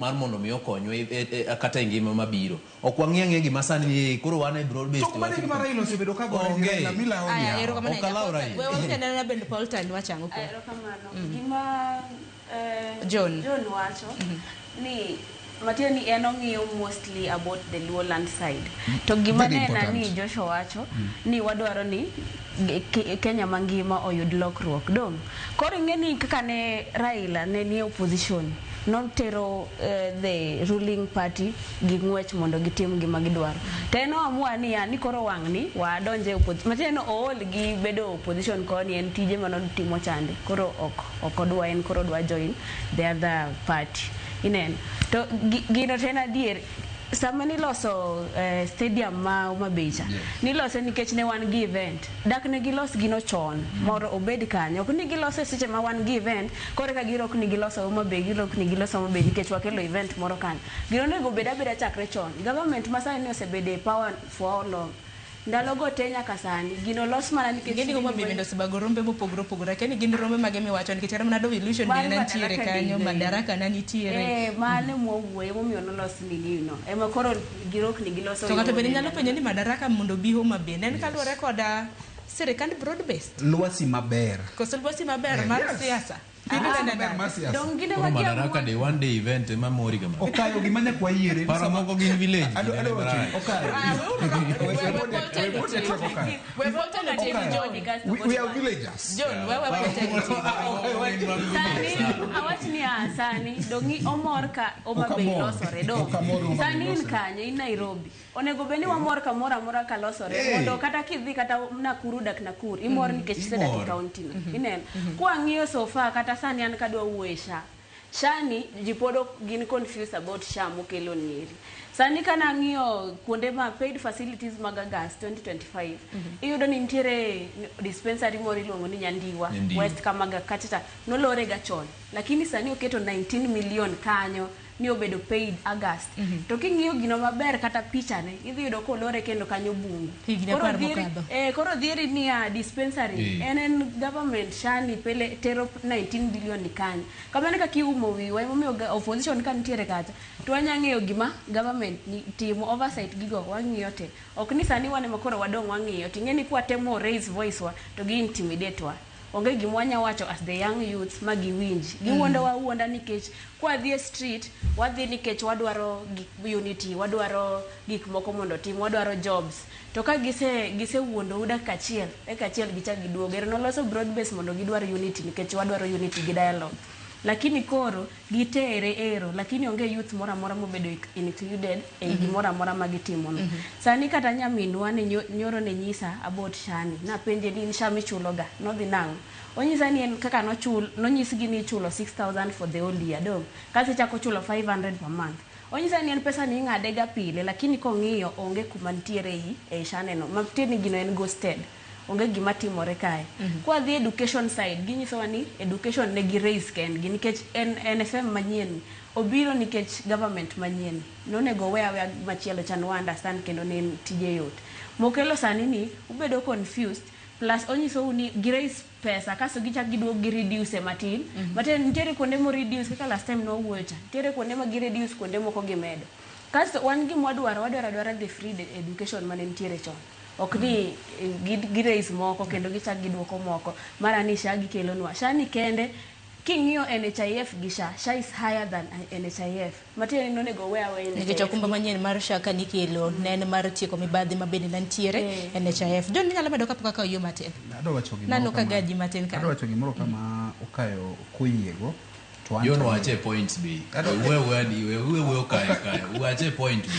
Mar mondo mi okonywa kata e ngima mabiro. Ok wang'i ang'iya gima sani ni koro wan e broad based. To mano e gima Raila osebedo ka gore gi Onge. Raila milawo ni Aya, yawa. erokamano Ok ahinya. alaw Paul Raila. We wawinj anena bende Paul Tandi wacho ang'o kuom. Erokamano. Gima John. John wacho ni matiende ni en ong'iyo mostly about the Luo land side. To gima Very nena ni important. Joshua wacho ni wadwaro ni Kenya mangima oyud lokruok. Dong'. Koro ing'e ni kaka ne Raila ne nie opposition notero the ruling party gi ng'wech mondo gitim gima gidwaro. To en oamua niya ni koro wang'ni wadonje opposition. Matiende ni ool gi bedo opposition koni en tije manotimo chande. Koro ok odwa en koro odwa join the other party. Ineno. To gino to en adier. Sama niloso stadium ma Homa Bay cha, nilose nikech ne wan gi event. Dak ne gilos gino chon moro obed kanyo. Ok ni gilose seche ma wan gi event, koro eka girok ni giloso Homa Bay, girok ni giloso Homa Bay nikech wakelo event moro kanyo. Gino onego obed abeda chakre chon. Government ma sani osebedo e power for how long? Ndalogo te nyaka sani. Gino los mana nikech Ing'e ni Homa Bay bende osebago rombe mopogore opogore. Akia ni gin rombe mage miwacho nikech kata mana Devolution Mar bende nantiere Madaraka kanyo, Day. Madaraka ne nitiere. Eh, mano mwawuoye emomiyo nolos nini no. Ema koro girokni giloso To ng'ato bende yore. nyalo penjo ni Madaraka mondo obi Homa Bay ne en kaluwore koda sirikand broad based. Lwasi maber. Koso lwasi maber mar siasa. Lwasi maber mar siasa. Dong' gine Koro ma Madaraka Day one day event ema mori kama. Okayo gima nyaka wayiere. Paro moko gin village. Adwa wacho ni Okayo. We We are villagers. John, wewe Sani awach niya sani dong' omor ka Homa Bay Okamor. losore dong'. Okamor Homa Bay Sani in losore. kanye in Nairobi. Onego bed ni wamor kamoro amora ka losore Hey. mondo kata kidhi kata Nakuru dak Nakuru imor nikech isedak e Imor. county no. Ineno. Kwang'iyo so far kata sani an kadwa wuoye SHA. SHA ni ji pod ok gin confused about SHA mokelo ni eri. Sani kana ang'iyo kuonde ma paid facilities mag August 2025 iyudo ni nitiere dispensary moro iluongo ni Nyandiwa, Nyandiwa. West Kamaga kacha cha nolore ga chon lakini sani oketo 19 million kanyo ni obedo paid August. To king'iyo gino maber kata picha ne idhi yudo kolore kendo kanyo bungu. Higni Koro 10 mokadho. Koro dhieri niya dispensary en government shani pele tero 19 billion ni kanyo. Kamano kaka iumo wiwa emomiyo opposition ka nitiere kacha to wanya ng'eyo gima government ni, timo oversight gigo wang'iyo te. Ok ni sani wan ema koro wadong' wang'iyo ting'e ni kwatemo raise voice wa to gi intimidate wa. Onge gima wanya wacho as the young youths ma giwinji. Giwuondo wa wuonda nikech kwadhi e street wadhi nikech wadwaro gik unity, wadwaro gik moko mondo otim, wadwaro jobs. To ka gise wuondou dakika achiel, dakika achiel gichak giduogo. Ero noloso broad base mondo gidwar unity nikech wadwaro unity gi dialogue. Lakini koro gitere ero, lakini onge youth moro amora mobedo included e gimoro amora ma gitimo no. Sani kata nyaminwa ne nyoro ne nyisa about SHA ni. Napenje ni in SHA michulo ga, nodhi nang'o? Onyisa ni en kaka nochul, nonyisgi ni ichulo 6000 for the whole year. Dong', kasto ichako chulo 500 per month. Onyisa ni en pesa ni ing'ade ga pile, lakini kong'iyo onge kuma nitiere ei SHA neno. Matiende ni gino en ghosted. Onge gima timore kae. Kwadhi education side, ginyisowa ni education ne gi raise kendgi nikech en NFM manyien obiro nikech government manyien. Nonego we aweya machielo cha nwa understand kendo ne en tije yot. Mokelo sani ni ubedo confused plus onyisou ni gi raise pesa kasto gichak giduog gi reduce matin. Matiende nitiere kuonde mo reduce kaka last time nwawuoyo cha. Nitiere kuonde ma gi reduce kuonde moko gimedo. Kasto wan gima wadwaro, wadwaro adwara the free education mane nitiere chon. Ok ni gi raise moko kendo gichak giduoko moko. Mara ni SHA gikelonwa. SHA ni kende king'iyo NHIF gi SHA, SHA is higher than NHIF. Matiende ni nonego we aweya Nikech NHIF. okumba manyien mar SHA ka nikelo ne en mar tieko mibadhi ma bende ne nitiere NHIF. John inyalo medo kapok akawo yo matin. Adwa wacho gimoro Nano ka kama- gaji matin kanyo. Adwa wacho gimoro kama Okayo koyiego to an John to wache points be. Adwa- We we we we we okayo kayo. Wache point be.